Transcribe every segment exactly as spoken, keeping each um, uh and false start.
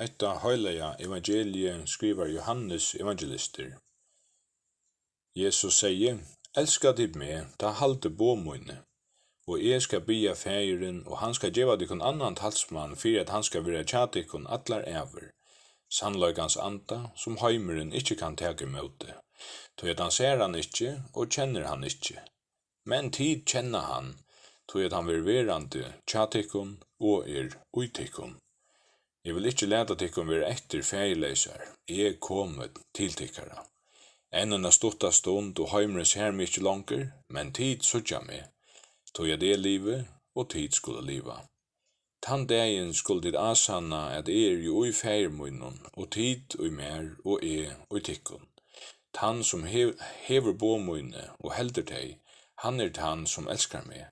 Hetta heilaga evangeliið skrivar Jóhannes evangelistur. Jesus segði: Elska tit meg, tá haldið boð míni, og eg skal biðja Faðirin, og hann skal geva tykkum annan talsmann, fyri at hann skal vera hjá tykkum allar ævir, sannleikans anda, sum heimurin ikki kann taka ímóti, tí at hann sær hann ikki og kennir hann ikki. Men tit kenna hann, tí at hann verður verandi hjá tykkum og er í tykkum. Eg vil ikki lata tykkum vera eftir faðirleysar, eg komi til tykkara. Enn eina stutta stund, og heimurin sær meg ikki longur, men tit síggja meg, tí at eg livi, og tit skulu liva. Tann dagin skulu tit ásanna, at eg eri í Faðir mínum, og tit í mær, og eg í tykkum. Tann, sum hev-, hevur boð míni og heldur tey, hann er tann, sum elskar meg.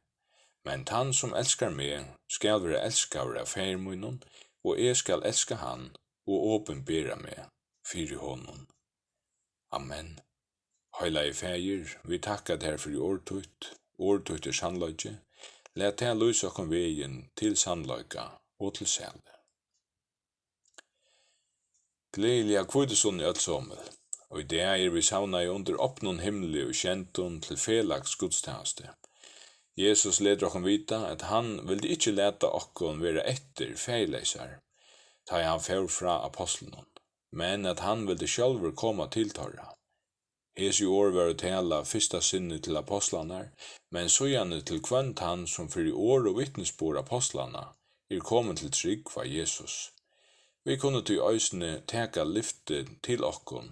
Men tann, sum elskar meg, skal vera elskaður av Faðir mínum, og eg skal elska hann og opinbera meg fyri honum. Amen. Heilagi Faðir, vit takka tær fyri orð títt. Orð títt er sannleiki. Lat tað lýsa okkum vegin til sannleika og til sælu. Gleðiliga hvítusunnu, øll somul. Og í dag eru vit savnaði undir opnum himli og skeldum til felags gudstænastu. Jesus letur okkum vita, at hann vildi ikki lata okkum vera eftir faðirleysar, tá ið hann fór frá ápostlunum, men at hann vildi sjálvur koma til teirra. Hesi orð vóru talað fyrsta sinni til ápostlarnar, men síðani til hvønn tann, sum fyri orð og vitnisburð ápostlanna er komin til trúgv á Jesus. Vit kunnu tí eisini taka lyftið til okkum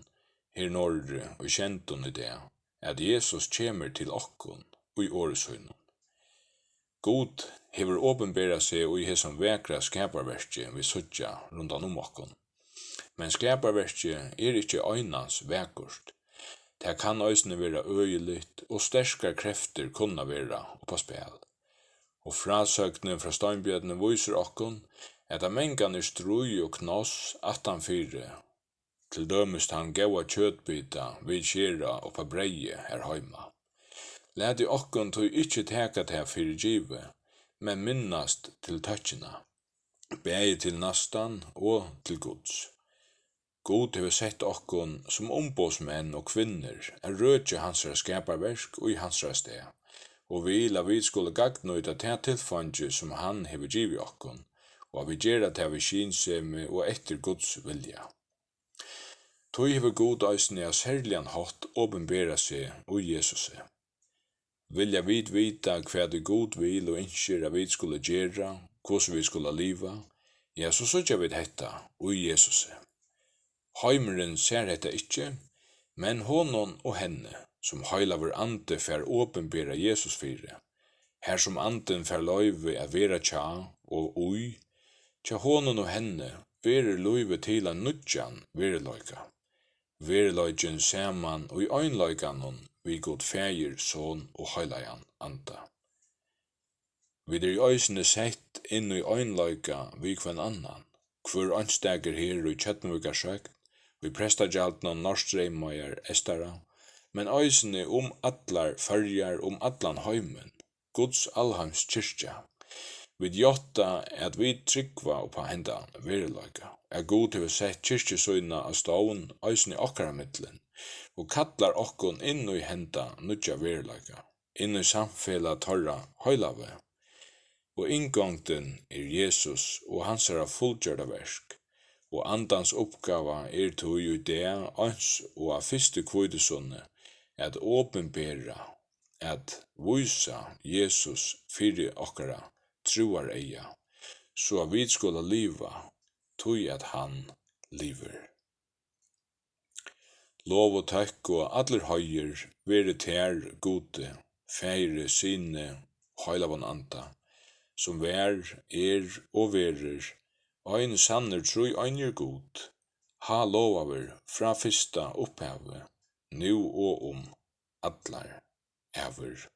her norðuri í skeldum í dag, at Jesus kemur til okkum í orði sínum. Gud hevur opinberað seg í hesum vakra skaparverki, vit síggja rundan um okkum. Men skaparverkið er ikki einans vakurt. Tað kann eisini vera øgiligt, og sterkar kreftir kunna vera upp á spæl. Og frásøgnin frá Steinbjørni vísir okkum, at tað mangan er stríð og knás aftanfyri, til dømis tann góða kjøtbita, vit skera upp á breyðið har heima. Latið okkum tí ikki taka tað fyri givið, men minnast til tøkkina, bæði til næstan og til Guds. Gud hevur sett okkum sum umboðsmenn og -kvinnur at røkja hansara skaparverk í hansara stað, og vil, at vit skulu gagnnýta tað tilfeingi, sum hann hevur givið okkum, og at vit gera tað við skynsemi og eftir Guds vilja. Tí hevur Gud eisini á serligan hátt opinberað seg í Jesusi. Vilja vit vita, hvat ið Gud vil og ynskir, at vit skulu gera, hvussu vit skulu liva, ja, so síggja vit hetta í Jesusi. Heimurin sær hetta ikki, men honum og henni, sum heilagur andi fær opinberað Jesus fyri, har sum andin fær loyvi at vera hjá og í, hjá honum og henni verður lívið til ein nýggjan veruleika. Veruleikin saman í einleikanum við Gud Faðir, Son og Heilagan Anda. Vit eru eisini sett inn í einleika við hvønn annan. Hvør einstakur her í Tjørnuvíkar sókn, í prestagjaldinum norðstreymaðar eystara, men eisini um allar Føroyar, um allan heimin, Guds alheims kirkja. Vit játta, at vit trúgva upp á henda veruleika, at Gud hevur sett kirkju sína á stovn eisini okkara millum, og kallar okkum inn í henda nýggja veruleika, inn í samfelag teirra heilagu. Og inngongdin er Jesus og hansara fullgjørda verk, og Andans uppgáva er tí í dag, eins og á fyrstu hvítusunnu, at opinbera, at vísa Jesus fyri okkara trúareyga, so at vit skulu liva, tí at hann livir. Lov og tøkk og allur heiður veri tær, Gudi, Faðiri, Syni, Heilagum Anda, sum var, er og verður ein sannur tríeinur Gud, hálovaður frá fyrsta upphavi, nú og um allar ævir.